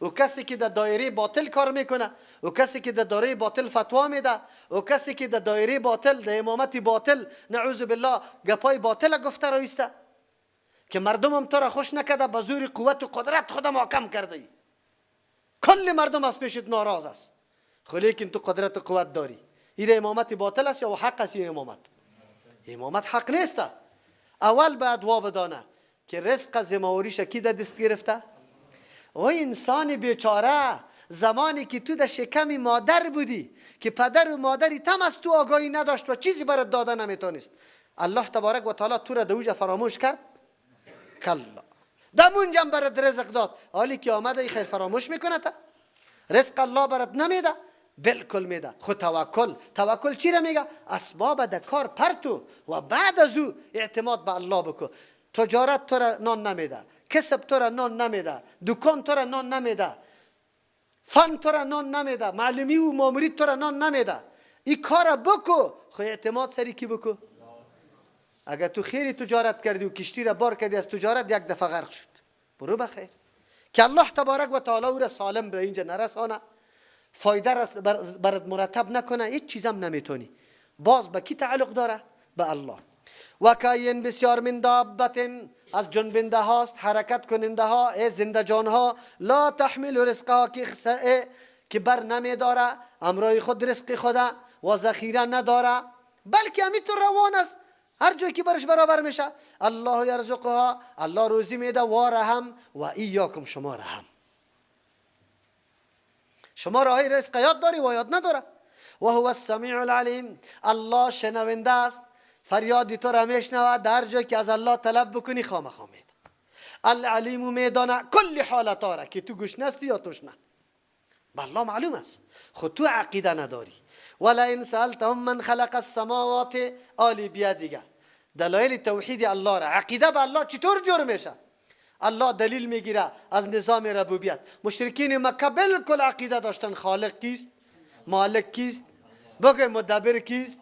و کسی که در دایره باطل کار میکنه، و کسی که در دایره باطل فتوا میده، و کسی که در دایره باطل، در امامت باطل، نعوذ بالله، گپای باطل گفته رویسته که مردم هم تو را خوش نکرده، به زور قوت و قدرت خود محکم کرده ای. کل مردم از پیشت ناراض است، خو لیکن تو قدرت و قوت داری. این امامت باطل است یا حق است؟ این امامت، امامت حق نیست. اول باید وا بدانه که رزق ذمه‌واریش کی در دست گرفته. و انسان بیچاره، زمانی که تو در شکم مادر بودی که پدر و مادری تم از تو آگاهی نداشت و چیزی برات داده نمیتونست، الله تبارک و تعالی تو را در اوجه فراموش کرد؟ کلا. در اونجا برات رزق داد. حالی که آمده ای خیر فراموش میکنه تا رزق الله برات نمیده؟ بالکل میده. خود توکل، توکل چی را میگه؟ اسباب در کار پرتو و بعد از او اعتماد به الله بکو. تجارت تو را نان نمیده، کسب تو را نان نمیده، دکان تو را نان نمیده، فن تو را نان نمیده، معلمی و ماموریت تو را نان نمیده. این کار بکو، خو اعتماد سری کی بکو؟ اگر تو خیلی تجارت کردی و کشتی را بار کردی از تجارت یک دفعه غرق شد، برو بخیر که الله تبارک و تعالی او را سالم به اینجا نرسانه، فایده را برات مرتب نکنه، هیچ چیزم نمیتونی. باز به کی تعلق داره؟ به الله. و کاین بسیار من دابت، از جنبنده هاست، حرکت کننده ها، ای زنده جان ها، لا تحمل رزقها، که بر نمیداره امرای خود رزق خدا و ذخیره نداره، بلکه همینطور روان است، هر جایی که برش برابر میشه. الله یرزقها، الله روزی میده، و رحم و ایاکم، شما رحم، شما راه رزق یاد داری و یاد نداره. و هو السمیع العلیم، الله شنونده است، فریادی تو را میشنود، در جایی که از الله طلب بکنی خامخا میده. العلیم میدانه کل حالت را که تو گوش نستی یا توش نه، به الله معلوم است، خود تو عقیده نداری. ولئن سألتهم من خلق السماوات، آلی بیا دیگه دلایل توحید الله را، عقیده به الله چطور جور میشه؟ الله دلیل میگیره از نظام ربوبیت. مشرکین مکه بالکل عقیده داشتن خالق کیست، مالک کیست، بگه مدبر کیست.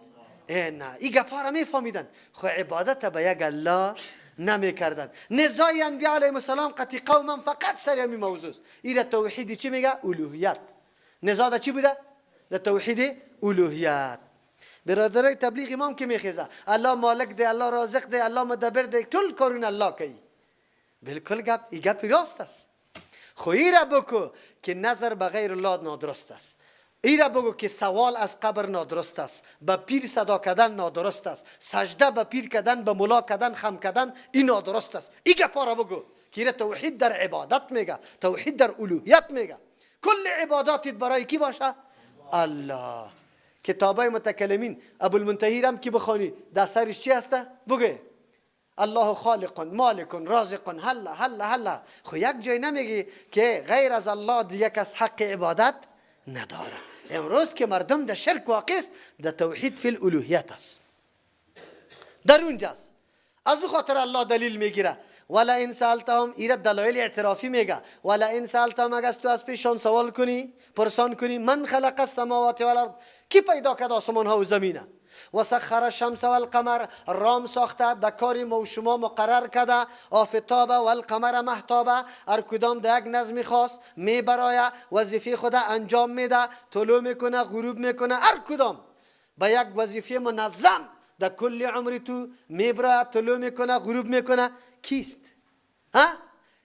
نه، این گپا را میفهمیدن، خو عبادت به یک الله نمیکردن. نزاع انبیاء علیهم السلام قطعی قوم فقط سر همین موضوع است. این توحید چی میگه؟ الوهیت. نزاع در چی بوده؟ در توحید الوهیت. برادرای تبلیغ امام که میخیزه الله مالک ده، الله رازق ده، الله مدبر ده، ټول کارونه الله کوي. بالکل گپ ای گپ راست است. خو ای را بگو که نظر به غیر الله نادرست است. ای را بگو که سوال از قبر نادرست است، به پیر صدا کردن نادرست است، سجده به پیر کردن، به ملا کردن، خم کردن، این نادرست است. ای گپا را بگو که ایره توحید در عبادت میگه، توحید در الوهیت میگه. کل عباداتت برای کی باشه؟ الله. کتابای متکلمین ابوالمنتهی هم که بخوانی در سرش چی هسته؟ بگه الله خالق مالک رازق، هلا هلا هلا. خو یک جای نمیگی که غیر از الله دیگه کس حق عبادت نداره. امروز که مردم در شرک واقع است، در توحید فی الالوهیت است، در اونجاست. از او خاطر الله دلیل میگیره. ولئن سألتهم، ایره دلایل اعترافی میگه. ولئن سألتهم، اگر تو از پیشان سوال کنی، پرسان کنی، من خلق السماوات والارض، کی پیدا کرد آسمان ها و زمینه؟ و سخر الشمس والقمر، رام ساخته در کار ما و شما مقرر کرده، آفتاب و القمر مهتاب، هر کدام در یک نظم خاص میبرایه، وظیفه خود انجام میده، طلوع میکنه، غروب میکنه، هر کدام به یک وظیفه منظم در کل عمر تو میبره، طلوع میکنه، غروب میکنه. کیست؟ ها؟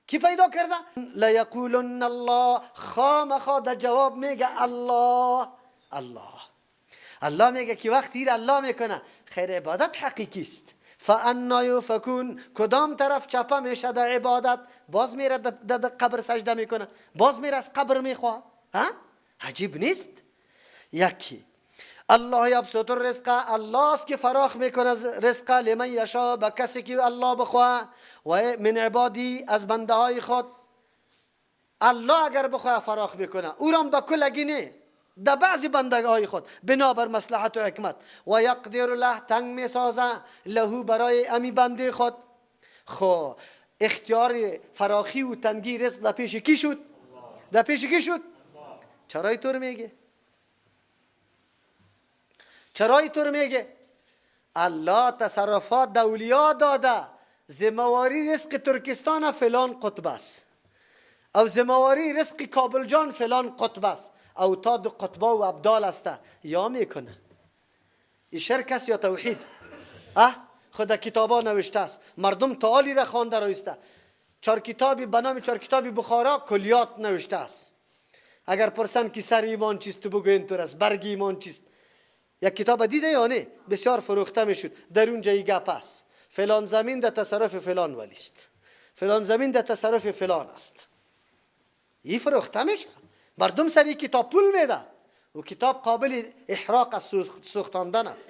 کی پیدا کرده؟ لیقولن الله، خامخا در جواب میگه الله. الله الله میگه که وقتی ایر الله میکنه خیر عبادت حقیقی است. فانا یوفکون، کدام طرف چپه میشه در عبادت؟ باز میره در قبر سجده میکنه، باز میره از قبر میخواه. ها؟ عجیب نیست؟ یکی الله یبسط الرزق، الله است که فراخ میکنه رزق لمن یشاء، به کسی که الله بخواه، و من عبادی، از بنده های خود. الله اگر بخواه فراخ میکنه، او را به کلگی نه، در بعضی بندگاه خود بنابر مصلحت و حکمت. و یقدر له، تنگ میسازه، له برای امی بنده خود. خو اختیار فراخی و تنگی رزق در پیش کی شد؟ در پیش کی شد؟ چرا اینطور میگه؟ چرا اینطور میگه؟ الله تصرفات دولیا داده، ذمه‌واری رزق ترکستان فلان قطب است. او ذمهواری رزق کابل جان فلان قطب است، اوتاد قطبا و ابدال است، یا میکنه. این شرک است یا توحید؟ اه خود کتابا نوشته است، مردم تعالی را خوانده رویسته. چهار کتابی به نام چهار کتابی بخارا کلیات نوشته است. اگر پرسن که سر ایمان چیست، تو بگو اینطور است. برگ ایمان چیست؟ یک کتاب دیده یا نه؟ بسیار فروخته میشد. در اونجا ای گپ است، فلان زمین در تصرف فلان ولی است، فلان زمین در تصرف فلان است. این فروخته میشه، مردم سر این کتاب پول میده و کتاب قابل احراق از سوختاندن است.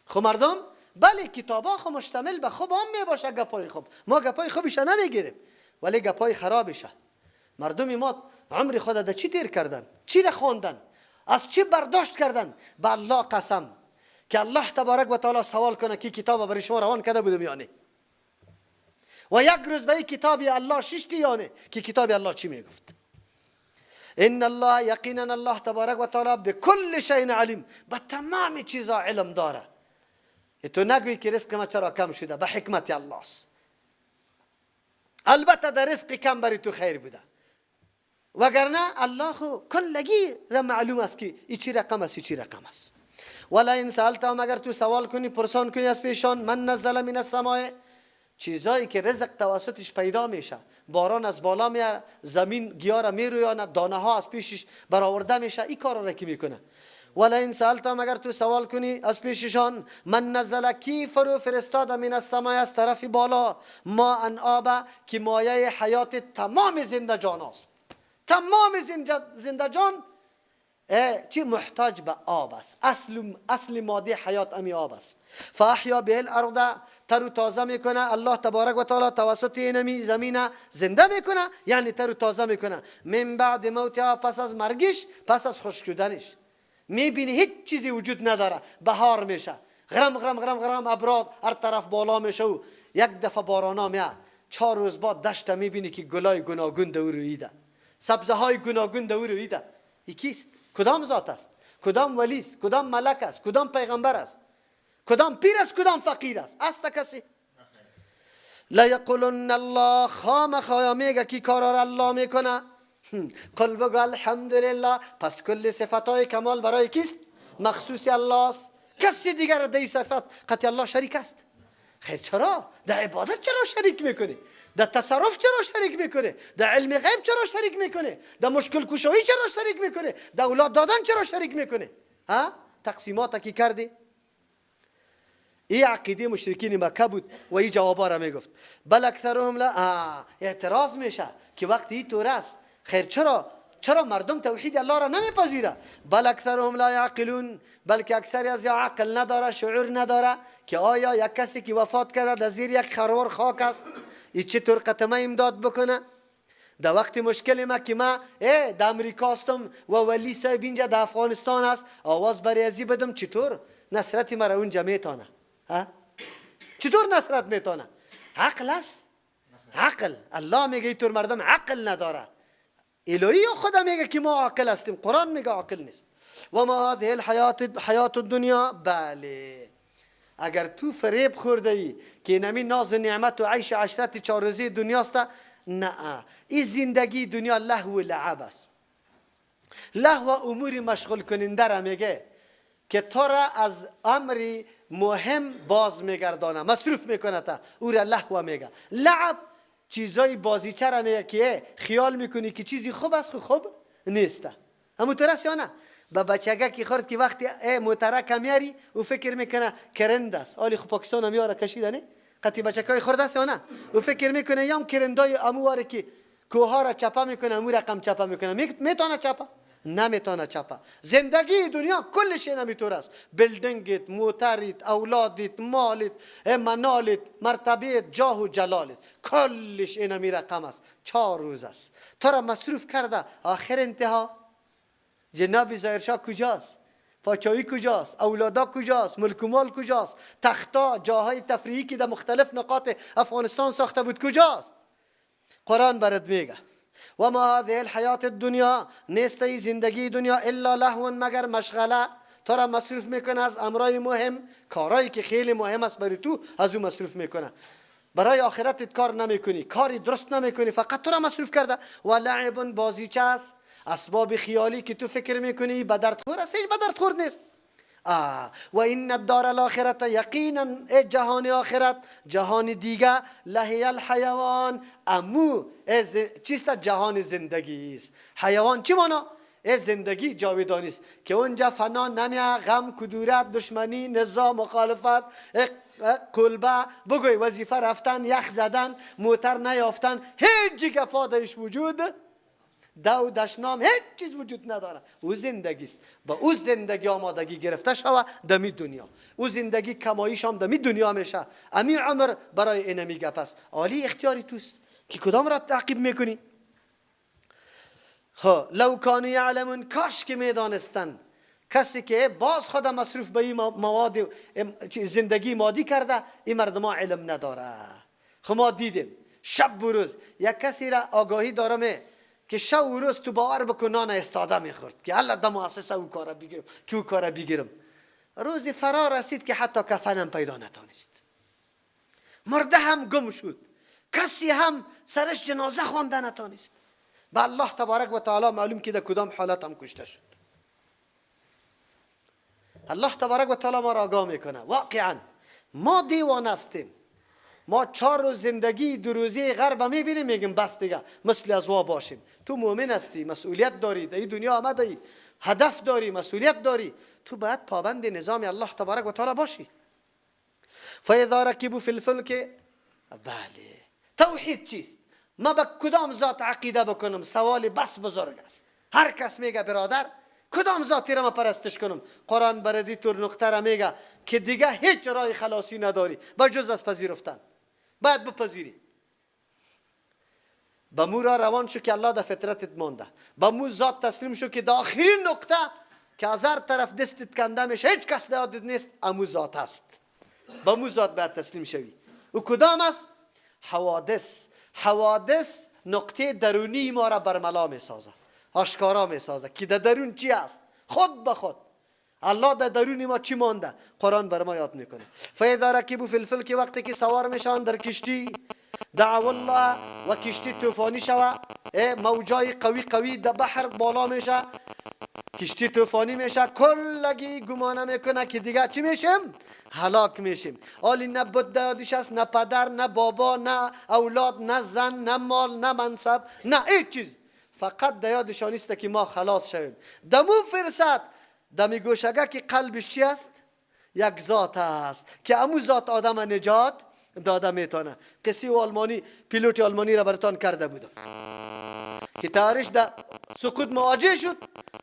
خب مردم بله، کتابا خو مشتمل به خوب هم میباشه، گپای خوب، ما گپای خوبش نمیگیریم ولی گپای خرابشه. مردم ما عمر خود در چی تیر کردن؟ چی را خواندن؟ از چی برداشت کردن؟ به الله قسم که الله تبارک و تعالی سوال کنه که کتاب برای شما روان کرده بودم یا نه، و یک روز به این کتاب الله ششتی یا نه، که کتاب الله چی میگفت؟ ان الله، یقینا الله تبارک و تعالی بكل شیء علیم، به تمام چیزا علم داره. تو نگویی که رزق ما چرا کم شده، به حکمت الله است. البته در رزق کم برای تو خیر بوده، وگرنه الله خو کلگی را معلوم است که ای چی رقم است، ای چی رقم است. ولئن سألتهم، اگر تو سوال کنی، پرسان کنی از پیشان، من نزل من السماء، چیزایی که رزق توسطش پیدا میشه، باران از بالا میاد، زمین گیاه را میرویانه، دانه ها از پیشش برآورده میشه، این کارا را کی میکنه؟ ولئن سألتهم، اگر تو سوال کنی از پیششان، من نزل، کی فرو فرستاد، من السماء، از طرف بالا، ماء، آب، که مایه حیات تمام زنده جان است. تمام زنده جان چی محتاج به آب است. اصل ماده حیات امی آب است. فاحیا به الارض، تر و تازه میکنه الله تبارک و تعالی توسط اینمی زمین زنده میکنه، یعنی تر و تازه میکنه. من بعد موتها، پس از مرگش، پس از خشک شدنش. میبینی هیچ چیزی وجود نداره، بهار میشه، غرم غرم غرم غرم ابراد هر طرف بالا میشه و یک دفعه بارانا میاد. 4 روز بعد دشت میبینی که گلای گوناگون دور رویده، سبزه های گوناگون دور رویده. ای کیست؟ کدام ذات است؟ کدام ولی است؟ کدام ملک است؟ کدام پیغمبر است؟ کدام پیر است؟ کدام فقیر است؟ است کسی؟ لیقولن الله، خامخا میگه کی کارا را الله میکنه. قل، بگو الحمدلله. پس کل صفت های کمال برای کیست؟ مخصوص الله است. کسی دیگر در صفت قطع الله شریک است؟ خیر، چرا در عبادت چرا شریک میکنی؟ در تصرف چرا شریک میکنه؟ در علم غیب چرا شریک میکنه؟ در مشکل کشایی چرا شریک میکنه؟ در اولاد دادن چرا شریک میکنه؟ ها، تقسیمات کی کردی؟ این عقیده مشرکین مکه بود و این جوابا را میگفت. بل اکثرهم لا، اعتراض میشه که وقتی این طور است، خیر، چرا مردم توحید الله را نمیپذیره؟ بل اکثرهم لا یعقلون، بلکه اکثری از یا عقل نداره، شعور نداره که آیا یک کسی که وفات کرده، در زیر یک خروار خاک است، ای چطور قطمه امداد بکنه در وقت مشکل ما که ما در امریکا هستم و ولی صاحب اینجا در افغانستان است، آواز برای ازی بدم، چطور نصرت مرا اونجا میتونه؟ ها، چطور نصرت میتونه؟ عقل است؟ عقل الله میگه اینطور مردم عقل نداره. الهی خدا میگه که ما عاقل هستیم، قرآن میگه عاقل نیست. و ما هذه الحیات حیات الدنیا. بله، اگر تو فریب خورده ای که نمی ناز و نعمت و عیش عشرت 4 روزه دنیاست، نه، این زندگی دنیا لهو و لعب است. لهو امور مشغول کننده را میگه که تو را از امری مهم باز میگردانه، مصروف میکنه تا او را لهو میگه. لعب چیزای بازیچه را میگه که خیال میکنی که چیزی خوب است، خو خوب نیست. همونطور است یا نه؟ به بچگه که خورد که وقتی ای موتره میاری، او فکر میکنه کرند است. آلی خو پاکستان هم یاره کشیده نه؟ قطی بچگای خورده است یا نه؟ او فکر میکنه یام کرندای امو که کوها را چپه میکنه، امو رقم چپه میکنه. میتونه چپه؟ نمیتونه چپه. زندگی دنیا کلش نمیتور است. building ت، موتریت، اولادت، مالت، منالت، مرتبه، جاه و جلالت، کلش اینمی رقم است. 4 روز است، تو را مصروف کرده، آخر انتها جناب ظاهرشاه کجاست؟ پاچایی کجاست؟ اولادا کجاست؟ ملک و مال کجاست؟ تختا، جاهای تفریحی که در مختلف نقاط افغانستان ساخته بود کجاست؟ قرآن برات میگه و ما هذه الحیات الدنیا، نیست ای زندگی دنیا، الا لهو، مگر مشغله. تو را مصروف میکنه از امرای مهم، کارهایی که خیلی مهم است برای تو، از او مصروف میکنه. برای آخرتت کار نمیکنی، کاری درست نمیکنی، فقط تو را مصروف کرده. و لعب بازیچه است، اسباب خیالی که تو فکر میکنی به درد خور است، هیچ به درد خور نیست. و این الدار الاخرت، یقینا جهان آخرت، جهان دیگه، لهی الحیوان، امو چیست؟ جهان زندگی است. حیوان چی مانا؟ زندگی جاودانی است که اونجا فنا نمیه، غم، کدورت، دشمنی، نزاع، مخالفت، کلبه، بگوی وظیفه رفتن، یخ زدن، موتر نیافتن، هیچ گپا درش وجود دو دشنام هیچ چیز وجود نداره. او زندگی است. با او زندگی آمادگی گرفته شوه دمی دنیا، او زندگی کماییش هم دمی دنیا میشه. امی عمر برای اینمی گپ است. عالی اختیاری توست که کدام را تعقیب میکنی. خب لو کانوا یعلمون، کاش که میدانستن. کسی که باز خود مصروف به این مواد زندگی مادی کرده، این مردم ها علم نداره. خب ما دیدیم شب و روز یک کسی را آگاهی دارم که شب و روز تو باور بکن نان استاده میخورد که الله د مؤسسه او کارا بگیرم که او کارا بگیرم. روزی فرا رسید که حتی کفنم پیدا نتانست، مرده هم گم شد، کسی هم سرش جنازه خوانده نتانست. به الله تبارک و تعالی معلوم که در کدام حالت هم کشته شد. الله تبارک و تعالی ما را آگاه میکنه. واقعا ما دیوانه هستیم. ما 4 روز زندگی 2 روزه غرب میبینیم، میگیم بس دیگه مثل از وا باشیم. تو مؤمن هستی، مسئولیت داری، در این دنیا آمده ای، هدف داری، مسئولیت داری، تو باید پابند نظام الله تبارک و تعالی باشی. فاذا رکبوا فی الفلک، بله توحید چیست؟ ما به کدام ذات عقیده بکنم؟ سوال بس بزرگ است. هر کس میگه برادر کدام ذاتی را ما پرستش کنم؟ قرآن بردی تور نقطه را میگه که دیگه هیچ راه خلاصی نداری به جز از پذیرفتن. باید بپذیری. به مو را روان شو که الله در فطرتت مانده، به مو ذات تسلیم شو که در آخرین نقطه که از هر طرف دستت کنده میشه هیچ کس یادت نیست، امو ذات است. به مو ذات باید تسلیم شوی. او کدام است؟ حوادث. حوادث نقطه درونی ما را برملا میسازه، آشکارا میسازه که در درون چی است. خود به خود الله در درون ما چی مانده، قرآن بر ما یاد میکنه. فاذا رکبوا فی الفلک، وقتی که سوار میشن در کشتی، دعوا الله، و کشتی طوفانی شوه، موجای قوی قوی در بحر بالا میشه، کشتی طوفانی میشه، کلگی گمانه میکنه که دیگه چی میشیم؟ هلاک میشیم. آلی نه بت یادش است، نه پدر، نه بابا، نه اولاد، نه زن، نه مال، نه منصب، نه هیچ چیز. فقط در یادشان است که ما خلاص شویم. دمو فرصت دمی گوشگه که قلبش چی است؟ یک ذات است که امو ذات آدم نجات داده میتونه. قصه آلمانی، پیلوت آلمانی را براتان کرده بودم که تاریش در سقوط مواجه شد،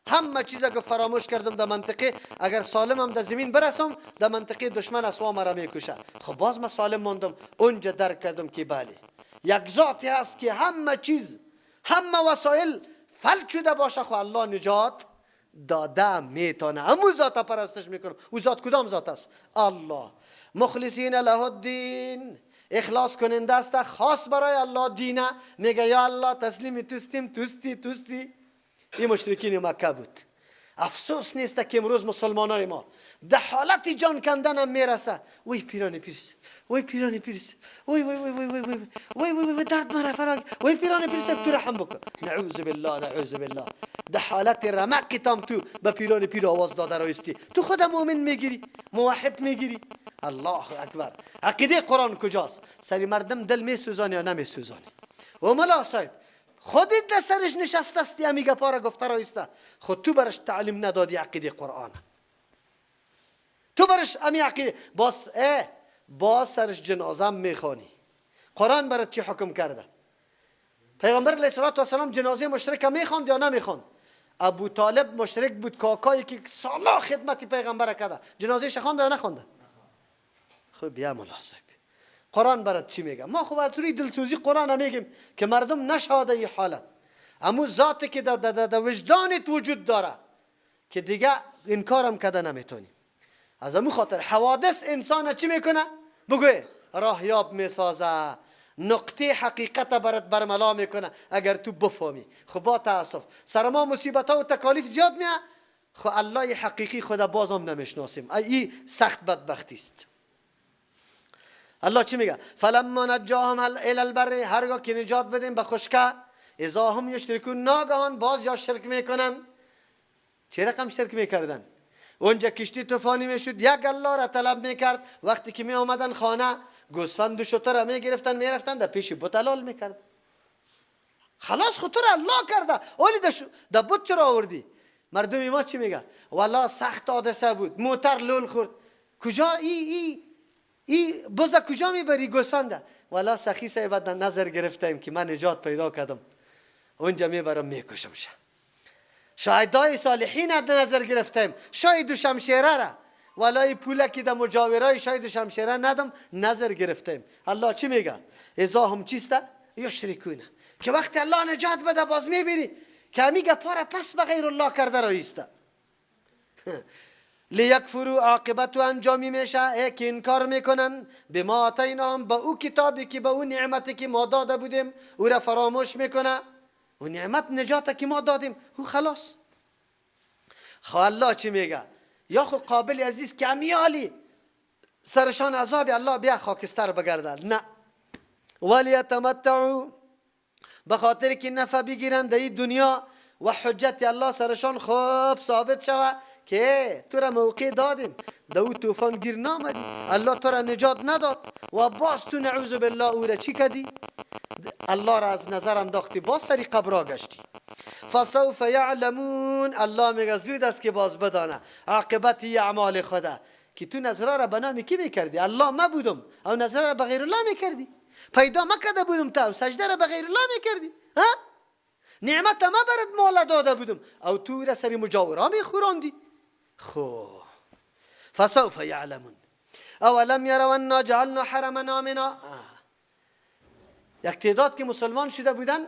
همه چیزا که فراموش کردم در منطقه، اگر سالمم در زمین برسم در منطقه دشمن اسوا مرا میکشه. خب باز من سالم ماندم، اونجا درک کردم که بله یک ذاتی هست که همه چیز، همه وسایل فلج شده باشه، خب الله نجات داده میتونه. امو ذات پرستش میکنم. او ذات کدام ذات است؟ الله. مخلصین له الدین، اخلاص کننده است خاص برای الله دینه. میگه یا الله تسلیم توستیم، توستی توستی. این مشرکین مکه بود. افسوس نیست که امروز مسلمانای ما در حالت جان کندن هم میرسه. وی پیران پیرس، وی پیران پیرس، وی وی وی وی وی وی وی وی وی درد مرا فراگ، وی پیران پیرس تو رحم بکن. نعوذ بالله، نعوذ بالله. در حالت رمق تام تو به پیران پیر آواز داده رایستی، تو خود مؤمن میگیری، موحد میگیری. الله اکبر. عقیده قرآن کجاست؟ سری مردم دل میسوزانی یا نمیسوزانی؟ و ملا صاحب خودت در سرش نشسته استی، امی گپا را گفته رایسته. خود تو برش تعلیم ندادی عقیده قرآن، تو برش امی عقیده باز باز سرش جنازه میخوانی. قرآن برات چی حکم کرده؟ پیغمبر علیه الصلاة والسلام جنازه مشرک میخواند یا نمیخواند؟ ابو طالب مشرک بود، کاکایی که سالا خدمت پیغمبر کرده، جنازه خواند یا نخوانده؟ خب بیا ملا صاحب قرآن برات چی میگه؟ ما خب از روی دلسوزی قرآن میگیم که مردم نشود این حالت. امو ذاتی که در وجدانت وجود داره که دیگه انکارم کرده نمیتونی. از امو خاطر حوادث انسان چی میکنه؟ بگوی راهیاب میسازه، نقطه حقیقت برات برملا میکنه اگر تو بفهمی. خب با تاسف سر ما مصیبت ها و تکالیف زیاد میه، خب الله حقیقی خدا بازم نمیشناسیم. ای سخت بدبختی است. الله چی میگه؟ فلما نجاهم الی البر، هرگاه که نجات بدیم به خشکه، اذا هم یشرکون، ناگهان باز یا شرک میکنن. چه رقم شرک میکردن؟ اونجا کشتی طوفانی میشد، یک الله را طلب میکرد. وقتی که می آمدن خانه، گوسفند و شتر را میگرفتن میرفتن در پیش بت حلال میکرد. خلاص خود تو را الله کرده، ولی در بت چرا آوردی؟ مردم ما چی میگه؟ والا سخت حادثه بود، موتر لول خورد. کجا ای بز کجا میبری گوسفنده؟ والا سخی صاحب در نظر گرفتیم که من نجات پیدا کردم، اونجا میبرم میکشم. شاهدای صالحین در نظر گرفتیم، شاید و شمشیره را، ولای پوله که در مجاورای شاید و شمشیره ندم نظر گرفتیم. الله چی میگه؟ اذا هم چیسته؟ یشرکونه. که وقتی الله نجات بده باز میبینی که همی گپا را پس به غیر الله کرده را ایسته. لیکفروا، عاقبت و انجامی میشه که انکار میکنن به ما آتیناهم، به او کتابی که به او نعمتی که ما داده بودیم او را فراموش میکنه. و نعمت نجات که ما دادیم او خلاص. خو الله چی میگه؟ یا خو قابل عزیز که امیالی سرشان عذاب الله بیا خاکستر بگردن، نه، ولیتمتعوا، به خاطر که نفع بگیرن در این دنیا و حجت الله سرشان خوب ثابت شوه که تو را موقع دادیم، در او طوفان گیر نامدی، الله تو را نجات نداد و باز تو نعوذ بالله او را چی کردی؟ الله را از نظر انداختی، باز سری قبر گشتی. فسوف یعلمون، الله میگه زود است که باز بدانه عاقبت اعمال خدا که تو نظر را به نام کی میکردی؟ الله ما بودم، او نظر را به غیر الله میکردی، پیدا مکرده بودم تا سجده را به غیر الله میکردی، ها؟ نعمت ما برات مال داده بودم او تو را سری مجاورا میخوراندی. خو فسوف یعلمون. اولم یروا انا جعلنا حرما آمنا. یک تعداد که مسلمان شده بودن،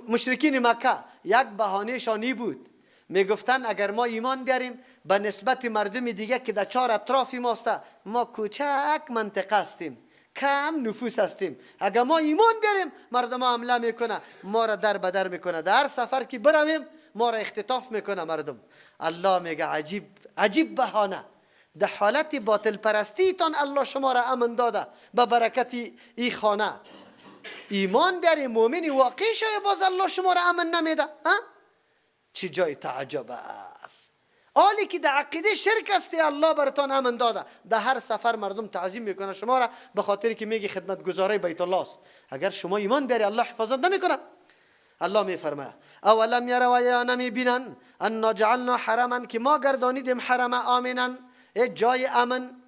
مشرکین مکه یک بهانه شانی بود، میگفتن اگر ما ایمان بیاریم به نسبت مردم دیگه که در چهار اطراف ماست، ما کوچک منطقه هستیم، کم نفوس هستیم، اگر ما ایمان بیاریم مردم حمله میکنه، ما را در بدر میکنه، در هر سفر که برویم ما را اختطاف میکنه مردم. الله میگه عجیب عجیب بهانه، در حالت باطل پرستی تان الله شما را امن داده به برکت ای خانه. ایمان بیاری مؤمن واقعی شوی باز الله شما را امن نمیده. ها؟ چه جای تعجب است. حالی که در عقیده شرک است الله براتان امن داده. در هر سفر مردم تعظیم میکنه شما را به خاطر که میگی خدمتگزاری بیت الله است. اگر شما ایمان بیاری الله حفاظت نمیکنه. الله میفرماید اولم یروا، یا نمیبینن انا جعلنا حرما، که ما گردانیدیم حرم آمنا، جای امن،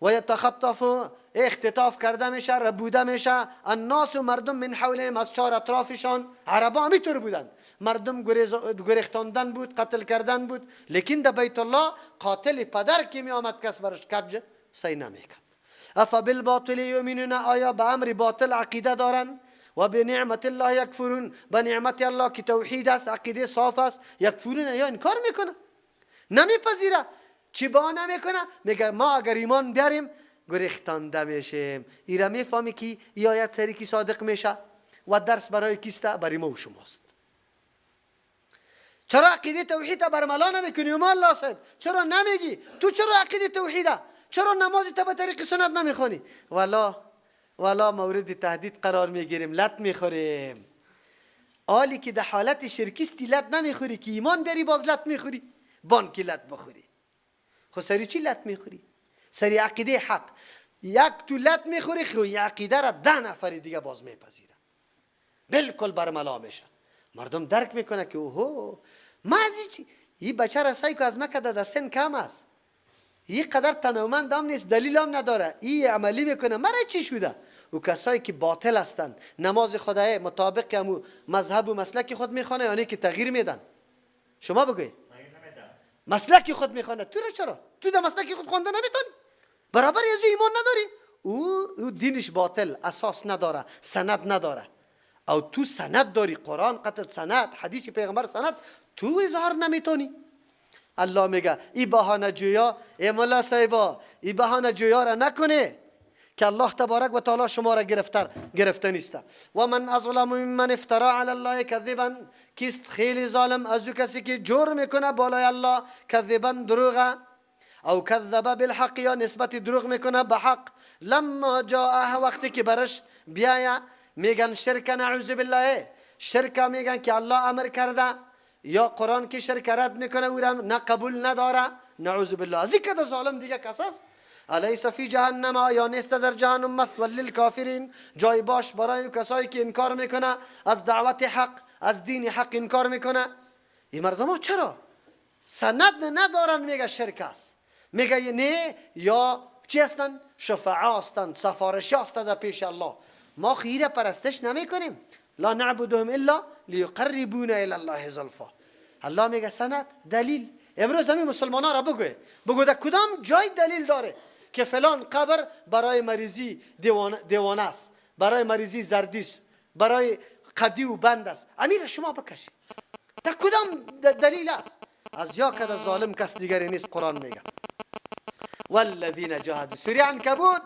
و یتخطف، اختطاف کرده میشه، ربوده میشه، الناس و مردم من حولهم، از چهار اطرافشان. عربا همینطور بودن، مردم گریختاندن بود، قتل کردن بود، لیکن در بیت الله قاتل پدر که می آمد کس برش کج سی نمیکرد. افبالباطل یؤمنون، آیا به امر باطل عقیده دارن؟ و به نعمت الله یکفرون، به نعمت الله که توحید است، عقیده صاف است، یکفرون یا انکار میکنه، نمیپذیره. چی با نمیکنه؟ میگه ما اگر ایمان بیاریم گریختانده میشیم. ایرا میفهمی که ای آیت سری کی صادق میشه و درس برای کیسته؟ برای ما و شماست. چرا عقیده توحید برملا نمیکنی؟ ما الله صاحب چرا نمیگی؟ تو چرا عقیده توحیده؟ چرا نماز تا به طریق سنت نمیخوانی؟ والا مورد تهدید قرار میگیریم، لط میخوریم. حالی که در حالت شرکیستی لط نمیخوری که ایمان بیاری باز لط میخوری، بانکی لط بخوری. خو سری چی لط میخوری؟ سری عقیده حق. یک تو لط میخوری، خو عقیده را 10 نفر دیگه باز میپذیره، بالکل برملا میشه. مردم درک میکنه که اوهو ما از چی این بچه را سعی که از مکه در سن کم است، این قدر تنومند هم نیست، دلیل هم نداره، این عملی میکنه، مرا چی شده؟ و کسایی که باطل هستند نماز خدای مطابق همو مذهب و مسلک خود میخوانه، یعنی که تغییر میدن. شما بگوی مسلک خود میخوانه، تو را چرا؟ تو در مسلک خود خوانده نمیتونی، برابر از ایمان نداری. او دینش باطل، اساس نداره، سند نداره. او تو سند داری، قرآن قتل سند، حدیث پیغمبر سند، تو اظهار نمیتونی. الله میگه ای بهانه جویا، ای مولا صاحبا، ای بهانه جویا را نکنه که الله تبارک و تعالی شما را گرفته نیست. و من اظلم ممن افترا علی الله کذبا، کیست خیلی ظالم از او کسی که جور میکنه بالای الله، کذبا دروغه، او کذب بالحق، یا نسبت دروغ میکنه به حق، لما جاءه، وقتی که برش بیایا میگن شرک، نعوذ بالله، شرک میگن که الله امر کرده یا قرآن که شرک رد میکنه او را نه قبول نداره، نعوذ بالله. از این ظالم دیگه کس است؟ الیس فی جهنم، یا نیست در جهنم مثوى للکافرین، جای باش برای کسایی که انکار میکنه از دعوت حق، از دین حق انکار میکنه. این مردم ها چرا سند ندارن میگه شرک است، میگه نه، یا چی هستن؟ شفعا هستند، سفارشی هستند در پیش الله. ما خیره پرستش نمیکنیم، لا نعبدهم الا لیقربونا الی الله زلفا. الله میگه سند، دلیل. امروز همین مسلمان ها را بگو، بگو در کدام جای دلیل داره که فلان قبر برای مریضی دیوانه است، برای مریضی زردی است، برای قدی و بند است، امیر شما بکشید، در کدام دلیل است؟ از یا کده ظالم کس دیگری نیست. قرآن میگه والذین جاهدوا، سوره عنکبوت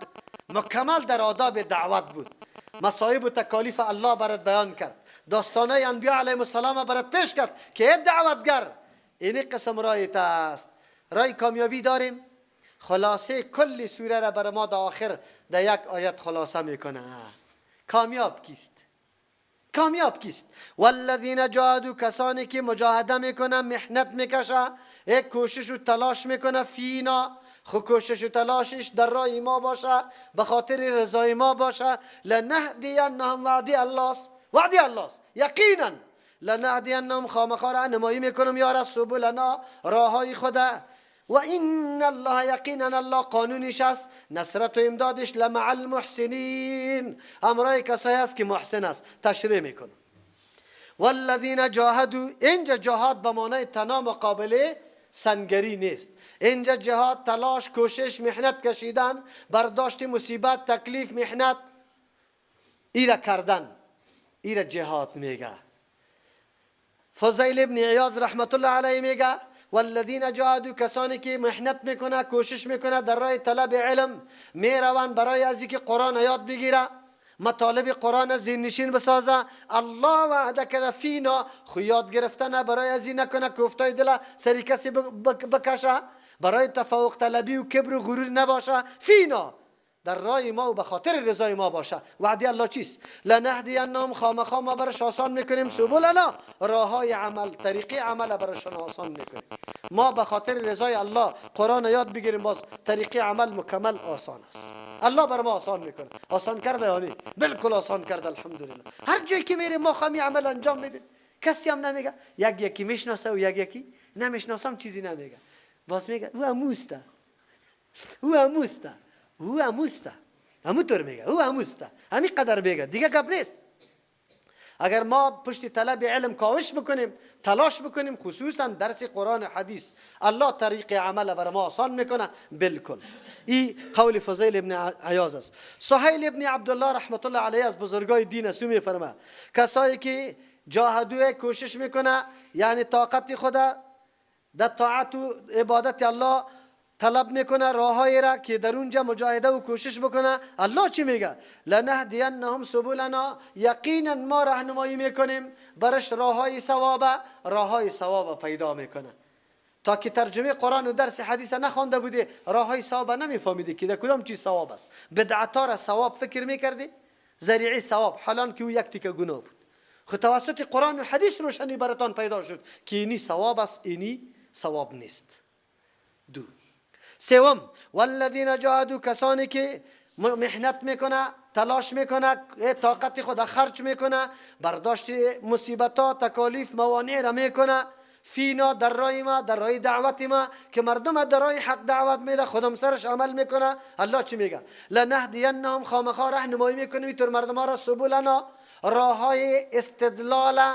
مکمل در آداب دعوت بود، مصائب و تکالیف الله برات بیان کرد، داستانه انبیاء علیهم السلام برات پیش کرد که دعوتگر این قسم رای است، رای کامیابی داریم. خلاصه کل سوره را بر ما در آخر در یک آیت خلاصه میکنه. کامیاب کیست؟ کامیاب کیست؟ والذین جاهدوا، کسانی که مجاهده میکنه، محنت میکشه، یک کوشش و تلاش میکنه، فینا، خو کوشش و تلاشش در راه ما باشه، به خاطر رضای ما باشه، لنهدینهم، وعدی الله است، وعدی الله است، یقینا لنهدینهم، خامخا راهنمایی میکنم یا رسولنا، راههای خدا. و این الله، یقینا الله قانونش است، نصرت و امدادش لمع المحسنین، همراه کسایی است که محسن است. تشریح میکنم. والذین جاهدوا، اینجا جهاد به معنای تنا مقابله سنگری نیست، اینجا جهاد تلاش، کوشش، محنت کشیدن، برداشت مصیبت، تکلیف، محنت ایره کردن، ایره جهاد میگه. فضیل ابن عیاض رحمت الله علیه میگه والذین جاهدوا، کسانی که محنت میکنه، کوشش میکنه در راه طلب علم میروند برای از اینکه قرآن یاد بگیره، مطالب قرآن ذهن نشین بسازه، الله وعده کرده فینا، خو یاد گرفتن برای از این نکنه کوفتای دل سری کسی بکشه، برای تفوق طلبی و کبر و غرور نباشه، فینا در راه ما و به خاطر رضای ما باشه. وعده الله چیست؟ لنهدینهم، خامخا ما برش آسان میکنیم، سبلنا، راههای عمل، طریقه عمل برشان آسان میکنیم. ما به خاطر رضای الله قرآن یاد بگیریم، باز طریقه عمل مکمل آسان است. الله بر ما آسان میکنه. آسان کرده یعنی بالکل آسان کرده، الحمدلله. هر جایی که میریم ما خامی عمل انجام میدیم، کسی هم نمیگه، یک یکی میشناسه و یک یکی نمیشناسم چیزی نمیگه، باز میگه او اموسته، او اموسته، او اموسته، همونطور میگه او اموسته، همین قدر میگه، دیگه گپ نیست. اگر ما پشت طلب علم کاوش بکنیم، تلاش بکنیم، خصوصا درس قرآن حدیث، الله طریق عمل بر ما آسان میکنه بالکل. این قول فضیل ابن عیاض است. سهیل ابن عبدالله رحمت الله علیه از بزرگای دین است، میفرمه کسایی که جاهدوی کوشش میکنه، یعنی طاقت خود در طاعت و عبادت الله طلب میکنه، راههایی را که در اونجا مجاهده و کوشش بکنه، الله چی میگه؟ لنهدینهم سبلنا، یقینا ما راهنمایی میکنیم برش راههای ثواب، راههای ثواب پیدا میکنه. تا که ترجمه قرآن و درس حدیث نخوانده بودی راههای ثواب نمیفهمیدی که در کدام چیز ثواب است. بدعت را ثواب فکر میکردی، ذریعه ثواب، حالان که او یک تیکه گناه بود. خو توسط قرآن و حدیث روشنی براتان پیدا شد که اینی ثواب است، اینی ثواب نیست. دو سوم، والذین جاهدوا، کسانی که محنت میکنه، تلاش میکنه، طاقت خود خرج میکنه، برداشت مصیبت ها، تکالیف، موانع را میکنه، فینا، در راه ما، در راه دعوت ما، که مردم در راه حق دعوت میده، خودم سرش عمل میکنه. الله چی میگه؟ لنهدینهم، خامخا راهنمایی میکنیم اینطور مردم ها را، سبلنا، راههای استدلال،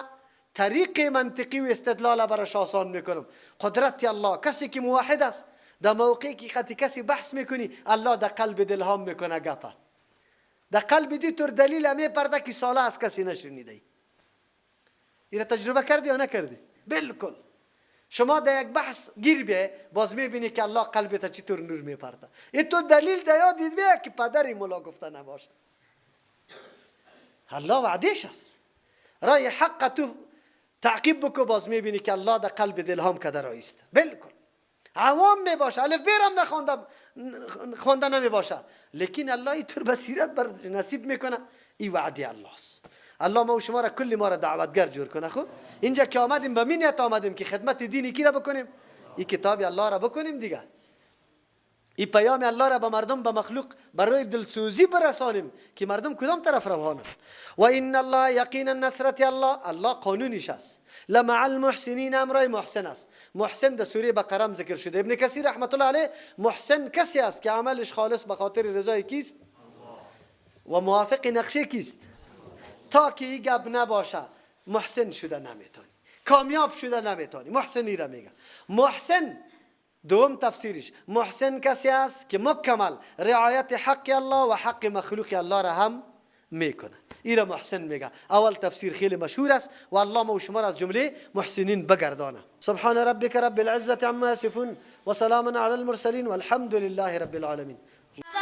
طریق منطقی و استدلال برش آسان میکنم. قدرت الله، کسی که موحد است در موقعی که قطعی کسی بحث میکنی، الله در قلب دلهام میکنه گپه، در قلب دی طور دلیل میپرده که ساله از کسی نشنیده. این تجربه کردی یا نکردی؟ بالکل. شما در یک بحث گیر بیای، باز میبینی که الله قلبت چطور نور میپرده. این تو دلیل در یاد بیای که پدری مولا گفته نباشه. الله وعدهش است. رای حق تو تعقیب بکو، باز میبینی که الله در قلب دلهام کده رایست. بالکل. عوام می باشه، الف ب هم نخوانده، خوانده نمی باشه، لیکن الله اینطور بصیرت بر نصیب میکنه. این وعده الله است. الله ما و شما را، کل ما را دعوتگر جور کنه. خب، اینجا که آمدیم، به می نیت آمدیم که خدمت دینی کی را بکنیم؟ این کتاب الله را بکنیم دیگه. این پیام الله را به مردم، به مخلوق برای دلسوزی برسانیم که مردم کدام طرف روان است. و ان الله، یقینا نصرت الله، الله قانونش است، لمع المحسنین، امرای محسن است. محسن در سوره بقره ذکر شده. ابن کثیر رحمت الله علیه، محسن کسی است که عملش خالص به خاطر رضای کیست و موافق نقشه کیست. تا که این گپ نباشه، محسن شده نمیتونی، کامیاب شده نمیتونی. محسنی را میگه محسن. دوم تفسیرش، محسن کسی است که مکمل رعایت حق الله و حق مخلوق الله را هم میکنه. این را محسن میگه. اول تفسیر خیلی مشهور است و الله ما و شما را از جمله محسنین بگردانه. سبحان ربك رب العزة عما يصفون وسلام على المرسلين والحمد لله رب العالمين.